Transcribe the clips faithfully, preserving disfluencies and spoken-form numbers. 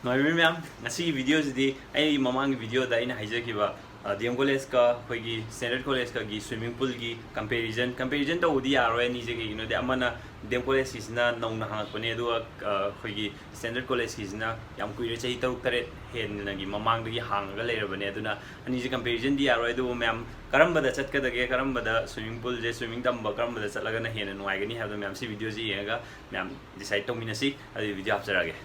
ꯅꯨꯡꯉꯥꯏꯕꯤꯔꯤ ꯃꯌꯥꯝ, ꯉꯁꯤꯒꯤ ꯚꯤꯗꯤꯑꯣꯁꯤꯗꯤ ꯑꯩ ꯃꯃꯥꯡꯒꯤ ꯚꯤꯗꯤꯑꯣꯗ ꯑꯩꯅ ꯍꯥꯏꯖꯈꯤꯕ ꯗꯤ ꯑꯦꯝ ꯀꯣꯂꯦꯖꯀ ꯑꯩꯈꯣꯏꯒꯤ ꯁ꯭ꯇꯦꯟꯗꯔꯠ ꯀꯣꯂꯦꯖꯀꯒꯤ ꯁ꯭ꯋꯤꯃꯤꯡ ꯄꯨꯜꯒꯤ ꯀꯝꯄꯦꯔꯤꯖꯟ ꯀꯝꯄꯦꯔꯤꯖꯟ ꯇꯧꯕꯗꯤ ꯌꯥꯔꯣꯏ ꯑꯅꯤꯁꯦ꯫ ꯀꯩꯒꯤꯅꯣꯗꯤ ꯑꯃꯅ ꯗꯤ ꯑꯦꯝ ꯀꯣꯂꯦꯖꯀꯤꯁꯤꯅ ꯅꯧꯅ ꯍꯥꯡꯉꯛꯄꯅꯦ, ꯑꯗꯨꯒ ꯑꯩꯈꯣꯏꯒꯤ ꯁ꯭ꯇꯦꯟꯗꯔꯠ ꯀꯣꯂꯦꯖꯀꯤꯁꯤꯅ ꯌꯥꯝ ꯀꯨꯏꯔꯦ, ꯆꯍꯤ ꯇꯔꯨꯛ ꯇꯔꯦꯠ ꯍꯦꯟꯅꯒꯤ ꯃꯃꯥꯡꯗꯒꯤ ꯍꯥꯡꯉꯒ ꯂꯩꯔꯕꯅꯦ꯫ ꯑꯗꯨꯅ ꯑꯅꯤꯁꯦ ꯀꯝꯄꯦꯔꯤꯖꯟꯗꯤ ꯌꯥꯔꯣꯏ, ꯑꯗꯨꯕꯨ ꯃꯌꯥꯝ ꯀꯔꯝꯕꯗ ꯆꯠꯀꯗꯒꯦ, ꯀꯔꯝꯕꯗ ꯁ꯭ꯋꯤꯃꯤꯡ ꯄꯨꯜꯁꯦ, ꯁ꯭ꯋꯤꯃꯤꯡ ꯇꯝꯕ ꯀꯔꯝꯕꯗ ꯆꯠꯂꯒꯅ ꯍꯦꯟꯅ ꯅꯨꯡꯉꯥꯏꯒꯅꯤ ꯍꯥꯏꯕꯗꯣ ꯃꯌꯥꯝ ꯁꯤ ꯚꯤꯗꯤꯑꯣꯁꯤ ꯌꯦꯡꯉꯒ ꯃꯌꯥꯝ ꯗꯤꯁꯥꯏꯠ ꯇꯧꯃꯤꯟꯅꯁꯤ꯫ ꯑꯗꯨꯒꯤ ꯚꯤꯗꯤꯑꯣ ꯍꯥꯞꯆꯔꯛꯑꯒꯦ꯫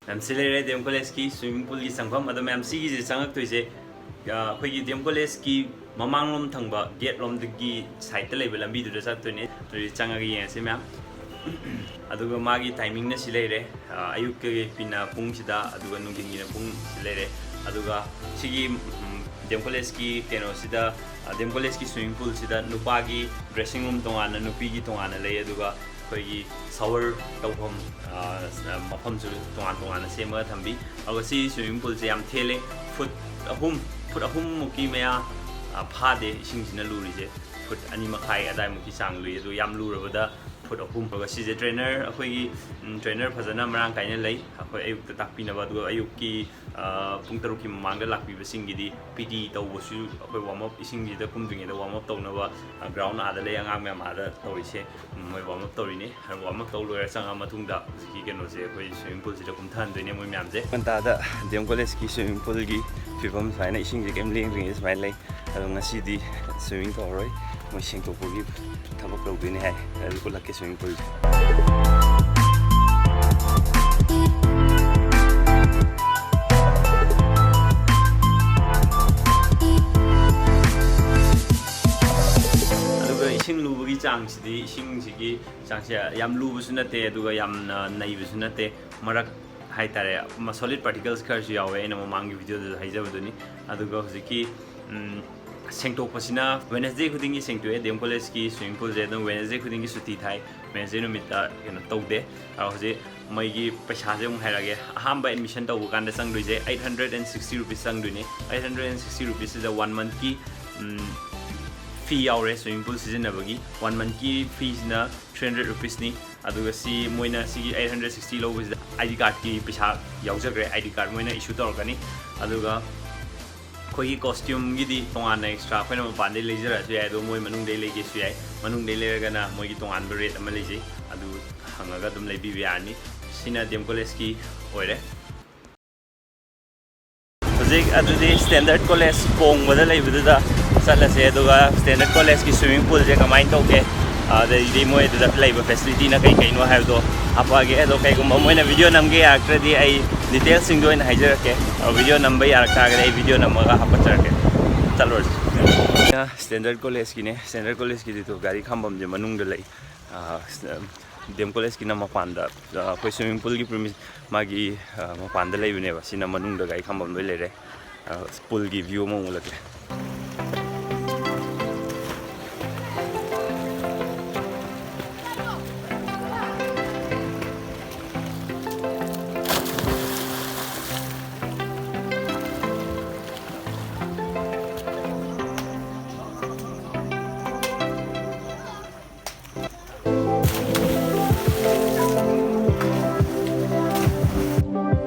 ꯃꯌꯥꯝ, ꯁꯤ ꯂꯩꯔꯦ ꯗꯤ ꯑꯦꯝ ꯀꯣꯂꯦꯖꯀꯤ ꯁ꯭ꯋꯤꯃꯤꯡ ꯄꯨꯜꯒꯤ ꯆꯪꯐꯝ꯫ ꯑꯗꯣ ꯃꯌꯥꯝ, ꯁꯤꯒꯤꯁꯦ ꯆꯪꯉꯛꯇꯣꯏꯁꯦ, ꯑ, ꯑꯩꯈꯣꯏꯒꯤ ꯗꯤ ꯑꯦꯝ ꯀꯣꯂꯦꯖꯀꯤ ꯃꯃꯥꯡꯂꯣꯝ ꯊꯪꯕ ꯒꯦꯠ ꯂꯣꯝꯗꯒꯤ ꯁꯥꯏꯠꯇ ꯂꯩꯕ ꯂꯝꯕꯤꯗꯨꯗ ꯆꯠꯇꯣꯏꯅꯦ꯫ ꯑꯗꯨꯗꯤ ꯆꯪꯉꯒ ꯌꯦꯡꯉꯁꯤ ꯃꯌꯥꯝ꯫ ꯑꯗꯨꯒ ꯃꯥꯒꯤ ꯇꯥꯏꯃꯤꯡꯅ ꯁꯤ ꯂꯩꯔꯦ, ꯑ, ꯑꯌꯨꯛꯀꯤ ꯄꯤꯅ ꯄꯨꯡꯁꯤꯗ, ꯑꯗꯨꯒ ꯅꯨꯡꯊꯤꯟꯒꯤꯅ ꯄꯨꯡ ꯁꯤ ꯂꯩꯔꯦ꯫ ꯑꯗꯨꯒ ꯁꯤꯒꯤ, ꯎꯝ, ꯗꯤ ꯑꯦꯝ ꯀꯣꯂꯦꯖꯀꯤ ꯀꯩꯅꯣꯁꯤꯗ, ꯑ, ꯗꯤ ꯑꯦꯝ ꯀꯣꯂꯦꯖꯀꯤ ꯁ꯭ꯋꯤꯃꯤꯡ ꯄꯨꯜꯁꯤꯗ ꯅꯨꯄꯥꯒꯤ ꯗ꯭ꯔꯦꯁꯤꯡ ꯔꯨꯝ ꯇꯣꯉꯥꯟꯅ, ꯅꯨꯄꯤꯒꯤ ꯇꯣꯉꯥꯟꯅ ꯂꯩ꯫ ꯑꯗꯨꯒ ꯑꯩꯈꯣꯏꯒꯤ ꯁꯥꯋꯔ ꯇꯧꯐꯝ, ꯑ, ꯃꯐꯝꯁꯨ ꯇꯣꯉꯥꯟ ꯇꯣꯉꯥꯟꯅ ꯁꯦꯝꯃꯒ ꯊꯝꯕꯤ꯫ ꯑꯗꯨꯒ ꯁꯤ ꯁ꯭ꯋꯤꯃꯤꯡ ꯄꯨꯜꯁꯦ ꯌꯥꯝ ꯊꯦꯜꯂꯦ, ꯐꯨꯠ ꯑꯍꯨꯝ, ꯐꯨꯠ ꯑꯍꯨꯝꯃꯨꯛꯀꯤ ꯃꯌꯥ, ꯑ, ꯐꯥꯗꯦ ꯏꯁꯤꯡꯁꯤꯅ ꯂꯨꯔꯤꯁꯦ, ꯐꯨꯠ ꯑꯅꯤ ꯃꯈꯥꯏ ꯑꯗꯥꯏꯃꯨꯛꯀꯤ ꯆꯥꯡ ꯂꯨꯏ꯫ ꯑꯗꯨ ꯌꯥꯝ ꯂꯨꯔꯕꯗ ꯐꯨꯠ ꯑꯍꯨꯝ꯫ ꯑꯗꯨꯒ ꯁꯤꯁꯦ ꯇ꯭ꯔꯦꯅꯔ, ꯑꯩꯈꯣꯏꯒꯤ, ꯎꯝ, ꯇ꯭ꯔꯦꯅꯔ ꯐꯖꯅ ꯃꯔꯥꯡ ꯀꯥꯏꯅ ꯂꯩ꯫ ꯑꯩꯈꯣꯏ ꯑꯌꯨꯛꯇ ꯇꯥꯛꯄꯤꯅꯕ, ꯑꯗꯨꯒ ꯑꯌꯨꯛꯀꯤ, ꯑ, ꯄꯨꯡ ꯇꯔꯨꯛꯀꯤ ꯃꯃꯥꯡꯗ ꯂꯥꯛꯄꯤꯕꯁꯤꯡꯒꯤꯗꯤ ꯄꯤ ꯇꯤ ꯇꯧꯕꯁꯨ, ꯑꯩꯈꯣꯏ ꯋꯥꯔꯝ ꯑꯞ, ꯏꯁꯤꯡꯁꯤꯗ ꯀꯨꯝꯗ꯭ꯔꯤꯉꯩꯗ ꯋꯥꯔꯝ ꯑꯞ ꯇꯧꯅꯕ, ꯑ, ꯒ꯭ꯔꯥꯎꯟ ꯑꯥꯗ ꯂꯩ, ꯑꯉꯥꯡ ꯃꯌꯥꯝ ꯑꯥꯗ ꯇꯧꯔꯤꯁꯦ꯫ ꯎꯝ, ꯃꯣꯏ ꯋꯥꯔꯝ ꯑꯞ ꯇꯧꯔꯤꯅꯦ꯫ ꯋꯥꯔꯝ ꯑꯞ ꯇꯧ ꯂꯣꯏꯔ ꯆꯪꯉ ꯃꯇꯨꯡꯗ ꯍꯧꯖꯤꯛꯀꯤ ꯀꯩꯅꯣꯁꯦ, ꯑꯩꯈꯣꯏ ꯁ꯭ꯋꯤꯃꯤꯡ ꯄꯨꯜꯁꯤꯗ ꯀꯨꯝꯊꯍꯟꯗꯣꯏꯅꯦ ꯃꯣꯏ ꯃꯌꯥꯝꯁꯦ꯫ ꯉꯟꯇꯥꯗ ꯗꯤ ꯑꯦꯝ ꯀꯣꯂꯦꯖꯀꯤ ꯁ꯭ꯋꯤꯃꯤꯡ ꯄꯨꯜꯒꯤ ꯐꯤꯕꯝ ꯁꯨꯃꯥꯏꯅ ꯏꯁꯤꯡꯁꯦ ꯀꯩꯝ ꯂꯦꯡꯗ꯭ꯔꯤꯉꯩꯗ ꯁꯨꯃꯥꯏꯅ ꯂꯩ꯫ ꯑꯗꯣ ꯉꯁꯤꯗꯤ ꯁ꯭ꯋꯤꯃꯤꯡ ꯇꯧꯔꯔꯣꯏ, ꯃꯣꯏ ꯁꯦꯡꯗꯣꯛꯄꯒꯤ ꯊꯕꯛ ꯇꯧꯗꯣꯏꯅꯦ ꯍꯥꯏ꯫ ꯑꯗꯨ ꯎꯠꯂꯛꯀꯦ ꯁ꯭ꯋꯤꯃꯤꯡ ꯄꯨꯜꯁꯦ꯫ ꯑꯗꯨꯒ ꯏꯁꯤꯡ ꯂꯨꯕꯒꯤ ꯆꯥꯡꯁꯤꯗꯤ, ꯏꯁꯤꯡꯁꯤꯒꯤ ꯆꯥꯡꯁꯦ ꯌꯥꯝ ꯂꯨꯕꯁꯨ ꯅꯠꯇꯦ, ꯑꯗꯨꯒ ꯌꯥꯝꯅ ꯅꯩꯕꯁꯨ ꯅꯠꯇꯦ, ꯃꯔꯛ ꯍꯥꯏꯇꯥꯔꯦ, solid particles ꯈꯔꯁꯨ ꯌꯥꯎꯋꯦ, ꯑꯩꯅ ꯃꯃꯥꯡꯒꯤ videoꯗꯁꯨ ꯍꯥꯏꯖꯕꯗꯨꯅꯤ꯫ ꯑꯗꯨꯒ ꯍꯧꯖꯤꯛꯀꯤ, ꯎꯝ, ꯁꯦꯡꯗꯣꯛꯄꯁꯤꯅ Wednesday ꯈꯨꯗꯤꯡꯒꯤ ꯁꯦꯡꯗꯣꯛꯑꯦ꯫ D M Collegeꯀꯤ swimming poolꯁꯦ ꯑꯗꯨꯝ Wednesday ꯈꯨꯗꯤꯡꯒꯤ ꯁꯨꯇꯤ ꯊꯥꯏ꯫ Wednesday ꯅꯨꯃꯤꯠꯇ ꯀꯩꯅꯣ ꯇꯧꯗꯦ꯫ ꯑꯗꯣ ꯍꯧꯖꯤꯛ ꯃꯣꯏꯒꯤ ꯄꯩꯁꯥꯁꯦ ꯑꯃꯨꯛ ꯍꯥꯏꯔꯛꯑꯒꯦ꯫ ꯑꯍꯥꯟꯕ admission ꯇꯧꯕ ꯀꯥꯟꯗ ꯆꯪꯗꯣꯏꯁꯦ eight hundred and sixty rupees ꯆꯪꯗꯣꯏꯅꯤ꯫ Eight hundred and sixty rupeesꯁꯤꯗ one monthꯀꯤ, um, fee ꯌꯥꯎꯔꯦ, swimming pool ꯁꯤꯖꯤꯟꯅꯕꯒꯤ꯫ One monthꯀꯤ feeꯁꯤꯅ three hundred rupeesꯅꯤ꯫ ꯑꯗꯨꯒ ꯁꯤ ꯃꯣꯏꯅ ꯁꯤꯒꯤ eight hundred sixty ꯂꯧꯕꯁꯤꯗ I D cardꯀꯤ ꯄꯩꯁꯥ ꯌꯥꯎꯖꯈ꯭ꯔꯦ꯫ I D card ꯃꯣꯏꯅ issue ꯇꯧꯔꯛꯀꯅꯤ꯫ ꯑꯗꯨꯒ ꯑꯩꯈꯣꯏꯒꯤ costumeꯒꯤꯗꯤ ꯇꯣꯉꯥꯟꯅ extra ꯑꯩꯈꯣꯏꯅ ꯃꯄꯥꯟꯗꯩ ꯂꯩꯖꯔꯛꯑꯁꯨ ꯌꯥꯏ, ꯑꯗꯣ ꯃꯣꯏ ꯃꯅꯨꯡꯗꯩ ꯂꯩꯒꯦꯁꯨ ꯌꯥꯏ꯫ ꯃꯅꯨꯡꯗꯩ ꯂꯩꯔꯒꯅ ꯃꯣꯏꯒꯤ ꯇꯣꯉꯥꯟꯕ rate ꯑꯃ ꯂꯩꯖꯩ, ꯑꯗꯨ ꯍꯪꯉꯒ ꯑꯗꯨꯝ ꯂꯩꯕꯤꯕ ꯌꯥꯔꯅꯤ꯫ ꯁꯤꯅ D M Collegeꯀꯤ ꯑꯣꯏꯔꯦ꯫ ꯍꯧꯖꯤꯛ ꯑꯗꯨꯗꯤ Standard College ꯀꯣꯡꯕꯗ ꯂꯩꯕꯗꯨꯗ ꯆꯠꯂꯁꯦ, ꯑꯗꯨꯒ Standard Collegeꯀꯤ swimming poolꯁꯦ ꯀꯃꯥꯏꯅ ꯇꯧꯒꯦ, ꯑꯗꯩꯗꯤ ꯃꯣꯏ ꯑꯗꯨꯗ ꯂꯩꯕ facilityꯅ ꯀꯩ ꯀꯩꯅꯣ ꯍꯥꯏꯕꯗꯣ ꯍꯥꯄꯛꯑꯒꯦ꯫ ꯑꯗꯣ ꯀꯩꯒꯨꯝꯕ ꯃꯣꯏꯅ video ꯅꯝꯒꯦ ꯌꯥꯔꯛꯇ꯭ꯔꯗꯤ ꯑꯩ detailsꯁꯤꯡꯗꯣ ꯑꯣꯏꯅ ꯍꯥꯏꯖꯔꯛꯀꯦ꯫ ꯑꯗꯣ video ꯅꯝꯕ ꯌꯥꯔꯛ ꯇꯥꯔꯒꯗꯤ ꯑꯩ video ꯅꯝꯃꯒ ꯍꯥꯄꯛꯆꯔꯛꯀꯦ꯫ ꯆꯠꯂꯨꯔꯁꯤ꯫ Standard Collegeꯀꯤꯅꯦ, Standard Collegeꯀꯤꯗꯤ ꯒꯥꯔꯤ ꯈꯥꯝꯕꯝꯁꯦ ꯃꯅꯨꯡꯗ ꯂꯩ꯫ ꯑ, D M Collegeꯀꯤꯅ ꯃꯄꯥꯟꯗ, ꯑ, ꯑꯩꯈꯣꯏ swimming poolꯒꯤ premise ꯃꯥꯒꯤ, ꯑ, ꯃꯄꯥꯟꯗ ꯂꯩꯕꯅꯦꯕ꯫ ꯁꯤꯅ ꯃꯅꯨꯡꯗ ꯒꯥꯔꯤ ꯈꯥꯝꯕꯝ ꯂꯣꯏ ꯂꯩꯔꯦ꯫ ꯑ, poolꯒꯤ view ꯑꯃ ꯎꯠꯂꯛꯀꯦ꯫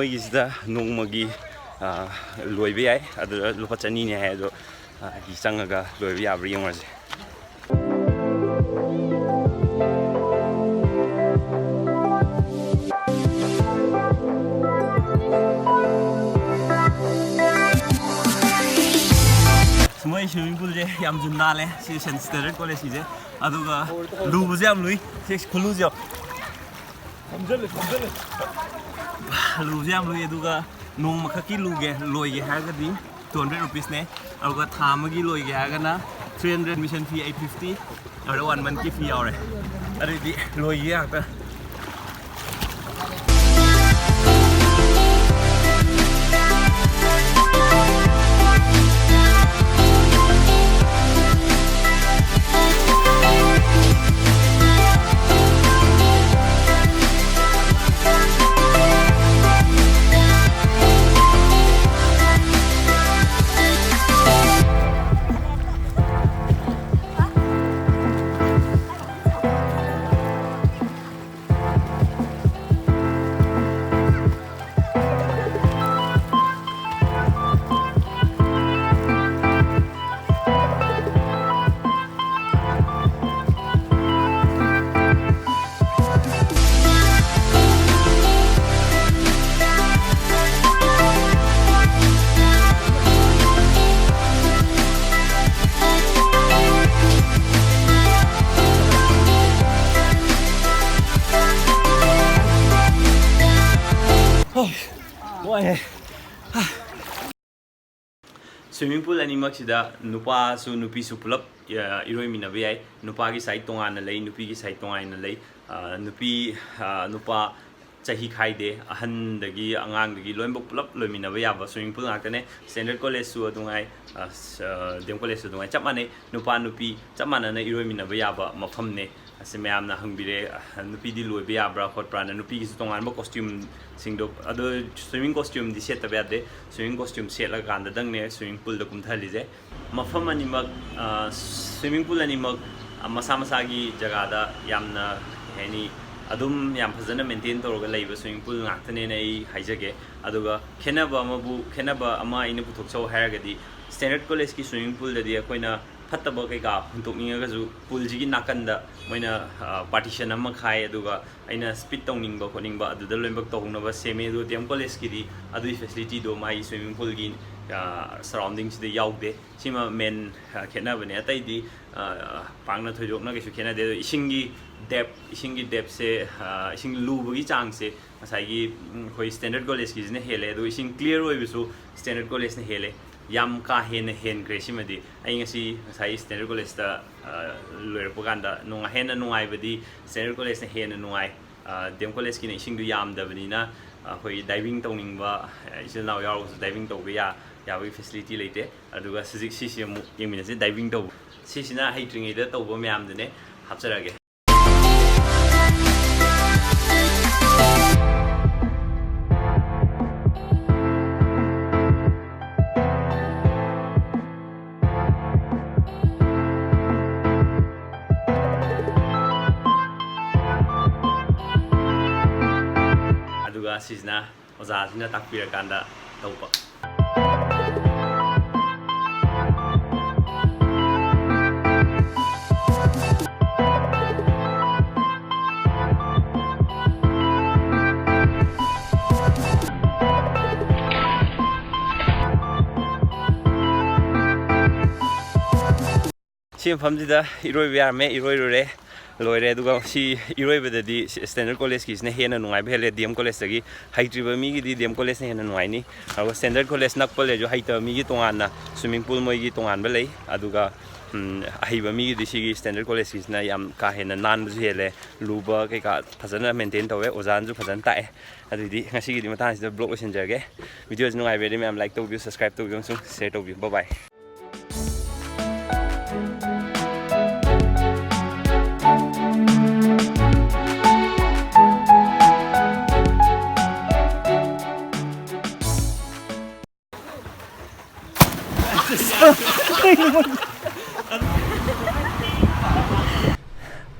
ꯑꯩꯈꯣꯏꯒꯤꯁꯤꯗ ꯅꯣꯡꯃꯒꯤ, ꯑ, ꯂꯣꯏꯕ ꯌꯥꯏ꯫ ꯑꯗꯨꯗ ꯂꯨꯄꯥ ꯆꯅꯤꯅꯦ ꯍꯥꯏ꯫ ꯑꯗꯣ, ꯑ, ꯆꯪꯉꯒ ꯂꯣꯏꯕ ꯌꯥꯕ꯭ꯔꯥ ꯌꯦꯡꯉꯨꯔꯁꯦ꯫ ꯃꯣꯏ swimming poolꯁꯦ ꯌꯥꯝꯁꯨ ꯅꯥꯜꯂꯦ, ꯁꯤ Saint Standard Collegeꯀꯤꯁꯦ꯫ ꯑꯗꯨꯒ ꯂꯨꯕꯁꯦ ꯌꯥꯝ ꯂꯨꯏ꯫ ꯁꯤ ꯈꯨꯂꯨꯁꯦ ꯌꯦꯡꯉꯣ꯫ ꯂꯨꯕꯁꯦ ꯌꯥꯝ ꯂꯨꯏ꯫ ꯑꯗꯨꯒ ꯅꯣꯡꯃꯈꯛꯀꯤ ꯂꯨꯒꯦ, ꯂꯣꯏꯒꯦ ꯍꯥꯏꯔꯒꯗꯤ two hundred rupeesꯅꯦ꯫ ꯑꯗꯨꯒ ꯊꯥ ꯑꯃꯒꯤ ꯂꯣꯏꯒꯦ ꯍꯥꯏꯔꯒꯅ three hundred, admission fee eight fifty, ꯑꯗꯨꯗ one monthꯀꯤ fee ꯌꯥꯎꯔꯦ꯫ ꯑꯗꯨꯗꯤ ꯂꯣꯏꯒꯦ ꯉꯥꯛꯇ꯫ ꯁ꯭ꯋꯤꯃꯤꯡ ꯄꯨꯜ ꯑꯅꯤꯃꯛꯁꯤꯗ ꯅꯨꯄꯥꯁꯨ ꯅꯨꯄꯤꯁꯨ ꯄꯨꯂꯞ, ꯑ, ꯏꯔꯣꯏꯃꯤꯟꯅꯕ ꯌꯥꯏ꯫ ꯅꯨꯄꯥꯒꯤ ꯁꯥꯏꯠ ꯇꯣꯉꯥꯟꯅ ꯂꯩ, ꯅꯨꯄꯤꯒꯤ ꯁꯥꯏꯠ ꯇꯣꯉꯥꯟꯅ ꯂꯩ꯫ ꯑ, ꯅꯨꯄꯤ, ꯑ, ꯅꯨꯄꯥ ꯆꯍꯤ ꯈꯥꯏꯗꯦ, ꯑꯍꯟꯗꯒꯤ ꯑꯉꯥꯡꯗꯒꯤ ꯂꯣꯏꯅꯃꯛ ꯄꯨꯂꯞ ꯂꯣꯏꯃꯤꯟꯅꯕ ꯌꯥꯕ ꯁ꯭ꯋꯤꯃꯤꯡ ꯄꯨꯜ ꯉꯥꯛꯇꯅꯦ꯫ ꯁ꯭ꯇꯦꯟꯗꯔꯠ ꯀꯣꯂꯦꯖꯁꯨ ꯑꯗꯨꯉꯥꯏ, ꯑ, ꯁ-, ꯑ, ꯗꯤ ꯑꯦꯝ ꯀꯣꯂꯦꯖꯁꯨ ꯑꯗꯨꯉꯥꯏ ꯆꯞ ꯃꯥꯟꯅꯩ꯫ ꯅꯨꯄꯥ ꯅꯨꯄꯤ ꯆꯞ ꯃꯥꯟꯅꯅ ꯏꯔꯣꯏꯃꯤꯟꯅꯕ ꯌꯥꯕ ꯃꯐꯝꯅꯦ꯫ ꯑꯁꯤ ꯃꯌꯥꯝꯅ ꯍꯪꯕꯤꯔꯦ, ꯑ, ꯅꯨꯄꯤꯗꯤ ꯂꯣꯏꯕ ꯌꯥꯕ꯭ꯔꯥ ꯈꯣꯠꯄ꯭ꯔꯥꯅ꯫ ꯅꯨꯄꯤꯒꯤꯁꯨ ꯇꯣꯉꯥꯟꯕ ꯀꯣꯁꯇ꯭ꯌꯨꯝꯁꯤꯡꯗꯣ, ꯑꯗꯣ ꯁ꯭ꯋꯤꯃꯤꯡ ꯀꯣꯁꯇ꯭ꯌꯨꯝꯗꯤ ꯁꯦꯠꯇꯕ ꯌꯥꯗꯦ꯫ ꯁ꯭ꯋꯤꯃꯤꯡ ꯀꯣꯁꯇ꯭ꯌꯨꯝ ꯁꯦꯠꯂꯀꯥꯟꯗꯗꯪꯅꯦ ꯁ꯭ꯋꯤꯃꯤꯡ ꯄꯨꯜꯗ ꯀꯨꯝꯊꯍꯜꯂꯤꯁꯦ꯫ ꯃꯐꯝ ꯑꯅꯤꯃꯛ, ꯑ, ꯁ꯭ꯋꯤꯃꯤꯡ ꯄꯨꯜ ꯑꯅꯤꯃꯛ, ꯑ, ꯃꯁꯥ ꯃꯁꯥꯒꯤ ꯖꯒꯥꯗ ꯌꯥꯝꯅ, ꯀꯩ ꯍꯥꯏꯅꯤ, ꯑꯗꯨꯝ ꯌꯥꯝ ꯐꯖꯅ ꯃꯦꯟꯇꯦꯟ ꯇꯧꯔꯒ ꯂꯩꯕ ꯁ꯭ꯋꯤꯃꯤꯡ ꯄꯨꯜ ꯉꯥꯛꯇꯅꯦꯅ ꯑꯩ ꯍꯥꯏꯖꯒꯦ꯫ ꯑꯗꯨꯒ ꯈꯦꯠꯅꯕ ꯑꯃꯕꯨ, ꯈꯦꯠꯅꯕ ꯑꯃ ꯑꯩꯅ ꯄꯨꯊꯣꯛꯆꯧ ꯍꯥꯏꯔꯒꯗꯤ, ꯁ꯭ꯇꯦꯟꯗꯔꯠ ꯀꯣꯂꯦꯖꯀꯤ ꯁ꯭ꯋꯤꯃꯤꯡ ꯄꯨꯜꯗꯗꯤ ꯑꯩꯈꯣꯏꯅ ꯐꯠꯇꯕ ꯀꯩꯀꯥ ꯍꯨꯟꯇꯣꯛꯅꯤꯡꯉꯒꯁꯨ ꯄꯨꯜꯁꯤꯒꯤ ꯅꯥꯀꯟꯗ ꯃꯣꯏꯅ, ꯑ, ꯄꯥꯔꯇꯤꯁꯟ ꯑꯃ ꯈꯥꯏ, ꯑꯗꯨꯒ ꯑꯩꯅ ꯁ꯭ꯄꯤꯠ ꯇꯧꯅꯤꯡꯕ ꯈꯣꯠꯅꯤꯡꯕ ꯑꯗꯨꯗ ꯂꯣꯏꯅꯃꯛ ꯇꯧꯍꯧꯅꯕ ꯁꯦꯝꯃꯦ꯫ ꯑꯗꯨꯒ ꯗꯤ ꯑꯦꯝ ꯀꯣꯂꯦꯖꯀꯤꯗꯤ ꯑꯗꯨꯒꯤ ꯐꯦꯁꯤꯂꯤꯇꯤꯗꯣ ꯃꯥꯒꯤ ꯁ꯭ꯋꯤꯃꯤꯡ ꯄꯨꯜꯒꯤ, ꯑ, ꯁꯔꯥꯎꯟꯗꯤꯡꯁꯤꯗ ꯌꯥꯎꯗꯦ꯫ ꯁꯤꯃ ꯃꯦꯟ, ꯑ, ꯈꯦꯠꯅꯕꯅꯦ꯫ ꯑꯇꯩꯗꯤ, ꯑ, ꯄꯥꯛꯅ ꯊꯣꯏꯗꯣꯛꯅ ꯀꯩꯁꯨ ꯈꯦꯠꯅꯗꯦ꯫ ꯑꯗꯣ ꯏꯁꯤꯡꯒꯤ ꯗꯦꯞ, ꯏꯁꯤꯡꯒꯤ ꯗꯦꯞꯁꯦ, ꯑ, ꯏꯁꯤꯡ ꯂꯨꯕꯒꯤ ꯆꯥꯡꯁꯦ ꯉꯁꯥꯏꯒꯤ, ꯎꯝ, ꯑꯩꯈꯣꯏ ꯁ꯭ꯇꯦꯟꯗꯔꯠ ꯀꯣꯂꯦꯖꯀꯤꯁꯤꯅ ꯍꯦꯜꯂꯦ꯫ ꯑꯗꯣ ꯏꯁꯤꯡ ꯀ꯭ꯂꯤꯌꯥꯔ ꯑꯣꯏꯕꯁꯨ ꯁ꯭ꯇꯦꯟꯗꯔꯠ ꯀꯣꯂꯦꯖꯅ ꯍꯦꯜꯂꯦ꯫ ꯌꯥꯝ ꯀꯥ ꯍꯦꯟꯅ ꯍꯦꯟꯈ꯭ꯔꯦ ꯁꯤꯃꯗꯤ꯫ ꯑꯩ ꯉꯁꯤ ꯉꯁꯥꯏ ꯁ꯭ꯇꯦꯟꯗꯔꯠ ꯀꯣꯂꯦꯖꯇ, ꯑ, ꯂꯣꯏꯔꯛꯄ ꯀꯥꯟꯗ ꯅꯨꯡꯉꯥꯏ-, ꯍꯦꯟꯅ ꯅꯨꯡꯉꯥꯏꯕꯗꯤ ꯁ꯭ꯇꯦꯟꯗꯔꯠ ꯀꯣꯂꯦꯖꯅ ꯍꯦꯟꯅ ꯅꯨꯡꯉꯥꯏ꯫ ꯑ, ꯗꯤ ꯑꯦꯝ ꯀꯣꯂꯦꯖꯀꯤꯅ ꯏꯁꯤꯡꯗꯨ ꯌꯥꯝꯗꯕꯅꯤꯅ ꯑꯩꯈꯣꯏ ꯗꯥꯏꯚꯤꯡ ꯇꯧꯅꯤꯡꯕ, ꯑ, ꯏꯆꯤꯜ ꯏꯅꯥꯎ ꯌꯥꯎꯔꯒꯁꯨ ꯗꯥꯏꯚꯤꯡ ꯇꯧꯕ ꯌꯥ-, ꯌꯥꯕꯒꯤ ꯐꯦꯁꯤꯂꯤꯇꯤ ꯂꯩꯇꯦ꯫ ꯑꯗꯨꯒ ꯍꯧꯖꯤꯛ ꯁꯤꯁꯤ ꯑꯃꯨꯛ ꯌꯦꯡꯃꯤꯟꯅꯁꯤ, ꯗꯥꯏꯚꯤꯡ ꯇꯧꯕ꯫ ꯁꯤꯁꯤꯅ ꯍꯩꯇ꯭ꯔꯤꯉꯩꯗ ꯇꯧꯕ ꯃꯌꯥꯝꯗꯨꯅꯦ꯫ ꯍꯥꯞꯆꯔꯛꯑꯒꯦ꯫ ꯑꯗꯨꯒ ꯁꯤꯁꯤꯅ ꯑꯣꯖꯥꯁꯤꯅ ꯇꯥꯛꯄꯤꯔꯀꯥꯟꯗ ꯇꯧꯕ꯫ ꯁꯤ ꯃꯐꯝꯁꯤꯗ ꯏꯔꯣꯏꯕ ꯌꯥꯔꯝꯃꯦ, ꯏꯔꯣꯏꯔꯨꯔꯦ꯫ ꯂꯣꯏꯔꯦ꯫ ꯑꯗꯨꯒ ꯁꯤ ꯏꯔꯣꯏꯕꯗꯗꯤ ꯁꯤ ꯁ꯭ꯇꯦꯟꯗꯔꯠ ꯀꯣꯂꯦꯖꯀꯤꯁꯤꯅ ꯍꯦꯟꯅ ꯅꯨꯡꯉꯥꯏꯕ ꯍꯦꯜꯂꯦ꯫ ꯗꯤ ꯑꯦꯝ ꯀꯣꯂꯦꯖꯇꯒꯤ ꯍꯩꯇ꯭ꯔꯤꯕ ꯃꯤꯒꯤꯗꯤ ꯗꯤ ꯑꯦꯝ ꯀꯣꯂꯦꯖꯅ ꯍꯦꯟꯅ ꯅꯨꯡꯉꯥꯏꯅꯤ꯫ ꯑꯗꯨꯒ ꯁ꯭ꯇꯦꯟꯗꯔꯠ ꯀꯣꯂꯦꯖ ꯅꯛꯄ ꯂꯩꯔꯁꯨ ꯍꯩꯇꯕ ꯃꯤꯒꯤ ꯇꯣꯉꯥꯟꯅ ꯁ꯭ꯋꯤꯃꯤꯡ ꯄꯨꯜ ꯃꯣꯏꯒꯤ ꯇꯣꯉꯥꯟꯕ ꯂꯩ꯫ ꯑꯗꯨꯒ ꯎꯝ, ꯑꯍꯩꯕ ꯃꯤꯒꯤꯗꯤ ꯁꯤꯒꯤ ꯁ꯭ꯇꯦꯟꯗꯔꯠ ꯀꯣꯂꯦꯖꯀꯤꯁꯤꯅ ꯌꯥꯝ ꯀꯥ ꯍꯦꯟꯅ ꯅꯥꯟꯕꯁꯨ ꯍꯦꯜꯂꯦ, ꯂꯨꯕ ꯀꯩꯀꯥ ꯐꯖꯅ ꯃꯦꯟꯇꯦꯟ ꯇꯧꯋꯦ, ꯑꯣꯖꯥꯅꯁꯨ ꯐꯖꯅ ꯇꯥꯛꯑꯦ꯫ ꯑꯗꯨꯗꯤ ꯉꯁꯤꯒꯤꯗꯤ ꯃꯇꯥꯡꯁꯤꯗ ꯕ꯭ꯂꯣꯒ ꯂꯣꯏꯁꯤꯟꯖꯔꯒꯦ꯫ ꯚꯤꯗꯤꯑꯣꯁꯤ ꯅꯨꯡꯉꯥꯏꯕꯤꯔꯗꯤ ꯃꯌꯥꯝ ꯂꯥꯏꯛ ꯇꯧꯕꯤꯌꯨ, ꯁꯕꯁꯀ꯭ꯔꯥꯏꯕ ꯇꯧꯕꯤꯌꯨ ꯑꯃꯁꯨꯡ ꯁꯤꯌꯔ ꯇꯧꯕꯤꯌꯨ꯫ ꯕꯥꯏ ꯕꯥꯏ꯫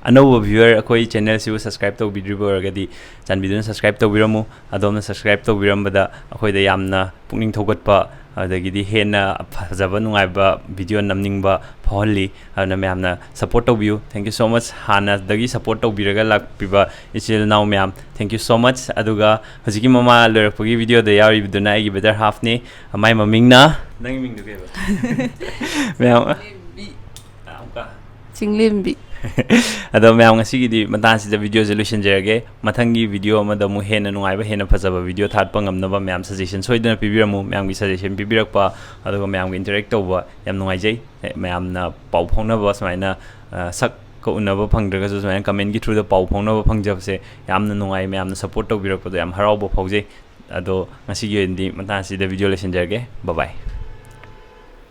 ꯑꯅꯧꯕ ꯚ꯭ꯌꯨꯋꯔ ꯑꯩꯈꯣꯏ ꯆꯦꯅꯦꯜꯁꯤꯕꯨ ꯁꯕꯁꯀ꯭ꯔꯥꯏꯕ ꯇꯧꯕꯤꯗ꯭ꯔꯤꯕ ꯑꯣꯏꯔꯒꯗꯤ ꯆꯥꯟꯕꯤꯗꯨꯅ ꯁꯕꯁꯀ꯭ꯔꯥꯏꯕ ꯇꯧꯕꯤꯔꯝꯃꯨ꯫ ꯑꯗꯣꯝꯅ ꯁꯕꯁꯀ꯭ꯔꯥꯏꯕ ꯇꯧꯕꯤꯔꯝꯕꯗ ꯑꯩꯈꯣꯏꯗ ꯌꯥꯝꯅ ꯄꯨꯛꯅꯤꯡ ꯊꯧꯒꯠꯄ, ꯑꯗꯒꯤꯗꯤ ꯍꯦꯟꯅ ꯐꯖꯕ ꯅꯨꯡꯉꯥꯏꯕ ꯚꯤꯗꯤꯑꯣ ꯅꯝꯅꯤꯡꯕ ꯐꯥꯎꯍꯜꯂꯤ꯫ ꯑꯗꯨꯅ ꯃꯌꯥꯝꯅ ꯁꯞꯄꯣꯔꯠ ꯇꯧꯕꯤꯌꯨ꯫ Thank you so much꯫ ꯍꯥꯟꯅꯗꯒꯤ ꯁꯞꯄꯣꯔꯠ ꯇꯧꯕꯤꯔꯒ ꯂꯥꯛꯄꯤꯕ ꯏꯆꯤꯜ ꯏꯅꯥꯎ ꯃꯌꯥꯝ, thank you so much꯫ ꯑꯗꯨꯒ ꯍꯧꯖꯤꯛꯀꯤ ꯃꯃꯥ ꯂꯣꯏꯔꯛꯄꯒꯤ ꯚꯤꯗꯤꯑꯣꯗ ꯌꯥꯎꯔꯤꯕꯗꯨꯅ ꯑꯩꯒꯤ ꯕ꯭ꯔꯗꯔ ꯍꯥꯐꯅꯤ꯫ ꯃꯥꯏ ꯃꯃꯤꯡꯅ, ꯅꯪꯒꯤ ꯃꯤꯡꯗꯨ ꯀꯩꯕ? ꯃꯌꯥꯝ, ꯑꯃꯨꯛꯀ꯫ ꯆꯤꯡꯂꯦꯝꯕꯤ꯫ ꯑꯗꯣ ꯃꯌꯥꯝ, ꯉꯁꯤꯒꯤꯗꯤ ꯃꯇꯥꯡꯁꯤꯗ ꯚꯤꯗꯤꯑꯣꯁꯦ ꯂꯣꯏꯁꯤꯟꯖꯔꯒꯦ꯫ ꯃꯊꯪꯒꯤ ꯚꯤꯗꯤꯑꯣ ꯑꯃꯗ ꯑꯃꯨꯛ ꯍꯦꯟꯅ ꯅꯨꯡꯉꯥꯏꯕ, ꯍꯦꯟꯅ ꯐꯖꯕ ꯚꯤꯗꯤꯑꯣ ꯊꯥꯔꯛꯄ ꯉꯝꯅꯕ ꯃꯌꯥꯝ ꯁꯖꯦꯁꯟ ꯁꯣꯏꯗꯅ ꯄꯤꯕꯤꯔꯝꯃꯨ꯫ ꯃꯌꯥꯝꯒꯤ ꯁꯖꯦꯁꯟ ꯄꯤꯕꯤꯔꯛꯄ ꯑꯗꯨꯒ ꯃꯌꯥꯝꯒ ꯏꯟꯇꯔꯦꯛ ꯇꯧꯕ ꯌꯥꯝ ꯅꯨꯡꯉꯥꯏꯖꯩ꯫ ꯑꯦ, ꯃꯌꯥꯝꯅ ꯄꯥꯎ ꯐꯥꯎꯅꯕ, ꯁꯨꯃꯥꯏꯅ, ꯑ, ꯁꯛꯀ ꯎꯅꯕ ꯐꯪꯗ꯭ꯔꯒꯁꯨ ꯁꯨꯃꯥꯏꯅ ꯀꯃꯦꯟꯒꯤ ꯊ꯭ꯔꯨꯗ ꯄꯥꯎ ꯐꯥꯎꯅꯕ ꯐꯪꯖꯕꯁꯦ ꯌꯥꯝꯅ ꯅꯨꯡꯉꯥꯏ꯫ ꯃꯌꯥꯝꯅ ꯁꯞꯄꯣꯔꯠ ꯇꯧꯕꯤꯔꯛꯄꯗꯣ ꯌꯥꯝ ꯍꯔꯥꯎꯕ ꯐꯥꯎꯖꯩ꯫ ꯑꯗꯣ ꯉꯁꯤꯒꯤ ꯑꯣꯏꯅꯗꯤ ꯃꯇꯥꯡ ꯑꯁꯤꯗ ꯚꯤꯗꯤꯑꯣ ꯂꯣꯏꯁꯤꯟꯖꯔꯒꯦ꯫ ꯕꯥꯏ ꯕꯥꯏ꯫